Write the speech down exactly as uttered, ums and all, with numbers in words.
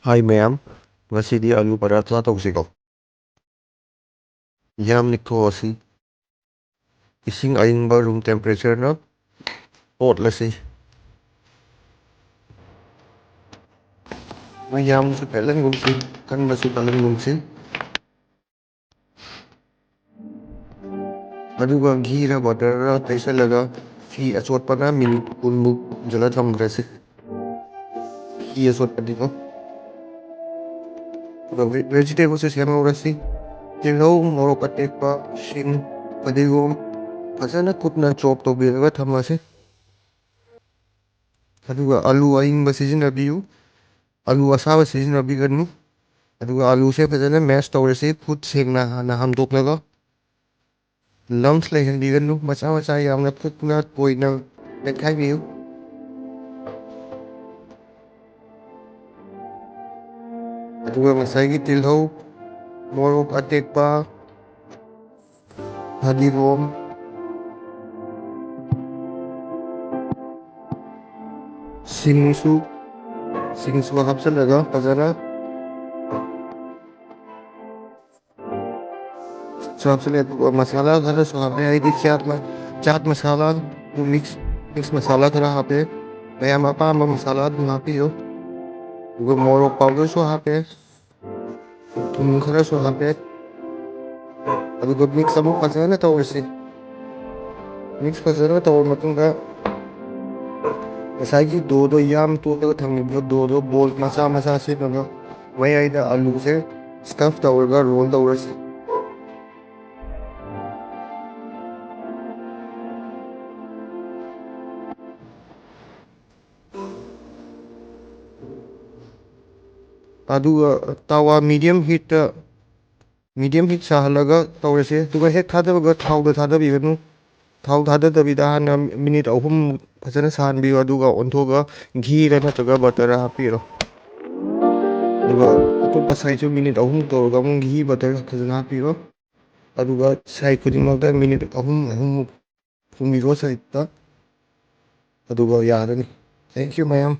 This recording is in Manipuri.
Hi ꯃꯌꯥꯝ, ꯉꯁꯤꯗꯤ ꯑꯂꯨ ꯄꯔꯥꯊꯥ ꯇꯧꯁꯤꯀꯣ꯫ ꯌꯥꯝ ꯅꯤꯛꯊꯣꯛꯑꯁꯤ꯫ ꯏꯁꯤꯡ ꯑꯏꯪꯕ room temperatureꯅ ꯇꯣꯠꯂꯁꯤ꯫ ꯃꯩ ꯌꯥꯝꯅꯁꯨ ꯄꯦꯠꯍꯟꯒꯨꯝꯁꯤ, ꯀꯟꯕꯁꯨ ꯀꯜꯍꯟꯒꯨꯝꯁꯤ꯫ ꯑꯗꯨꯒ ꯘꯤꯔ butterꯔ ꯇꯩꯁꯜꯂꯒ ꯐꯤ ꯑꯆꯣꯠꯄꯅ minute ꯀꯨꯟꯃꯨꯛ ꯈꯨꯝꯖꯤꯜꯂ ꯊꯝꯈ꯭ꯔꯁꯤ꯫ ꯐꯤ ꯑꯆꯣꯠꯄꯅꯤꯀꯣ꯫ ꯑꯗꯨꯒ veg-, vegetableꯁꯦ ꯁꯦꯝꯍꯧꯔꯁꯤ꯫ ꯇꯤꯜꯍꯧ, ꯃꯣꯔꯣꯛ ꯑꯇꯦꯛꯄ, ꯁꯤꯡ, ꯐꯗꯤꯒꯣꯝ ꯐꯖꯅ ꯀꯨꯞꯅ chop ꯇꯧꯕꯤꯔꯒ ꯊꯝꯃꯁꯤ꯫ ꯑꯗꯨꯒ ꯑꯂꯨ ꯑꯏꯪꯕ ꯁꯤꯖꯤꯟꯅꯕꯤꯌꯨ, ꯑꯂꯨ ꯑꯁꯥꯕ ꯁꯤꯖꯤꯟꯅꯕꯤꯒꯅꯨ꯫ ꯑꯗꯨꯒ ꯑꯂꯨꯁꯦ ꯐꯖꯅ mash ꯇꯧꯔꯁꯤ, ꯈꯨꯠ ꯁꯦꯡꯅ ꯍꯥꯟꯅ ꯍꯥꯝꯗꯣꯛꯂꯒ꯫ Lumps ꯂꯩꯍꯟꯕꯤꯒꯅꯨ, ꯃꯆꯥ ꯃꯆꯥ ꯌꯥꯝꯅ ꯀꯨꯞꯅ ꯇꯣꯏꯅ ꯃꯦꯠꯈꯥꯏꯕꯤꯌꯨ꯫ ꯑꯗꯨꯒ ꯉꯁꯥꯏꯒꯤ ꯇꯤꯜꯍꯧ, ꯃꯣꯔꯣꯛ ꯑꯇꯦꯛꯄ, ꯐꯗꯤꯒꯣꯝ, ꯁꯤꯡꯁꯨ, ꯁꯤꯡꯁꯨ ꯍꯥꯞꯆꯤꯜꯂꯒ ꯐꯖꯅ ꯁꯨ ꯍꯥꯞꯆꯤꯜꯂꯦ꯫ ꯑꯗꯨꯒ ꯃꯁꯥꯂꯥ ꯈꯔꯁꯨ ꯍꯥꯞꯄꯦ, ꯑꯩꯗꯤ ꯆꯥꯠ ꯃ-, ꯆꯥꯠ ꯃꯁꯥꯂꯥ, mix, mix ꯃꯁꯥꯂꯥ ꯈꯔ ꯍꯥꯞꯄꯦ꯫ ꯃꯌꯥꯝ ꯑꯄꯥꯝꯕ ꯃꯁꯥꯂꯥ ꯑꯗꯨꯝ ꯍꯥꯞꯄꯤꯌꯨ꯫ ꯑꯗꯨꯒ ꯃꯣꯔꯣꯛ powderꯁꯨ ꯍꯥꯞꯄꯦ꯫ ꯊꯨꯝ ꯈꯔꯁꯨ ꯍꯥꯞꯄꯦ꯫ ꯑꯗꯨꯒ mix ꯑꯃꯨꯛ ꯐꯖꯅ ꯇꯧꯔꯁꯤ꯫ Mix ꯐꯖꯅ ꯇꯧꯔꯕ ꯃꯇꯨꯡꯗ, ꯉꯁꯥꯏꯒꯤ doughꯗꯣ, ꯌꯥꯝ ꯇꯣꯠꯂꯒ ꯊꯝꯈꯤꯕ doughꯗꯣ, ball ꯃꯆꯥ ꯃꯆꯥ ꯁꯦꯝꯃꯒ, ꯃꯌꯥꯏꯗ ꯑꯂꯨꯁꯦ stuff ꯇꯧꯔꯒ roll ꯇꯧꯔꯁꯤ꯫ ꯑꯗꯨꯒ ꯇꯋꯥ medium heatꯇ, medium heat ꯁꯥꯍꯜꯂꯒ ꯇꯧꯔꯁꯦ꯫ ꯑꯗꯨꯒ ꯍꯦꯛ ꯊꯥꯗꯕꯒ ꯊꯥꯎꯗ ꯊꯥꯗꯕꯤꯒꯅꯨ꯫ ꯊꯥꯎ ꯊꯥꯗꯗꯕꯤꯗ ꯍꯥꯟꯅ minute ꯑꯍꯨꯝ ꯐꯖꯅ ꯁꯥꯍꯟꯕꯤꯌꯨ꯫ ꯑꯗꯨꯒ ꯑꯣꯟꯊꯣꯛꯑꯒ ꯘꯤꯔ ꯅꯠꯇ꯭ꯔꯒ butterꯔ ꯍꯥꯞꯄꯤꯔꯣ꯫ ꯑꯗꯨꯒ ꯑꯇꯣꯞꯄ sideꯁꯨ minute ꯑꯍꯨꯝ ꯇꯧꯔꯒ ꯑꯃꯨꯛ ꯘꯤ butter ꯐꯖꯅ ꯍꯥꯞꯄꯤꯔꯣ꯫ ꯑꯗꯨꯒ side ꯈꯨꯗꯤꯡꯃꯛꯇ minute ꯑꯍꯨꯝ ꯑꯍꯨꯝꯃꯨꯛ ꯊꯣꯡꯕꯤꯔꯣ sideꯇ꯫ ꯑꯗꯨꯒ ꯌꯥꯔꯅꯤ꯫ Thank you ꯃꯌꯥꯝ꯫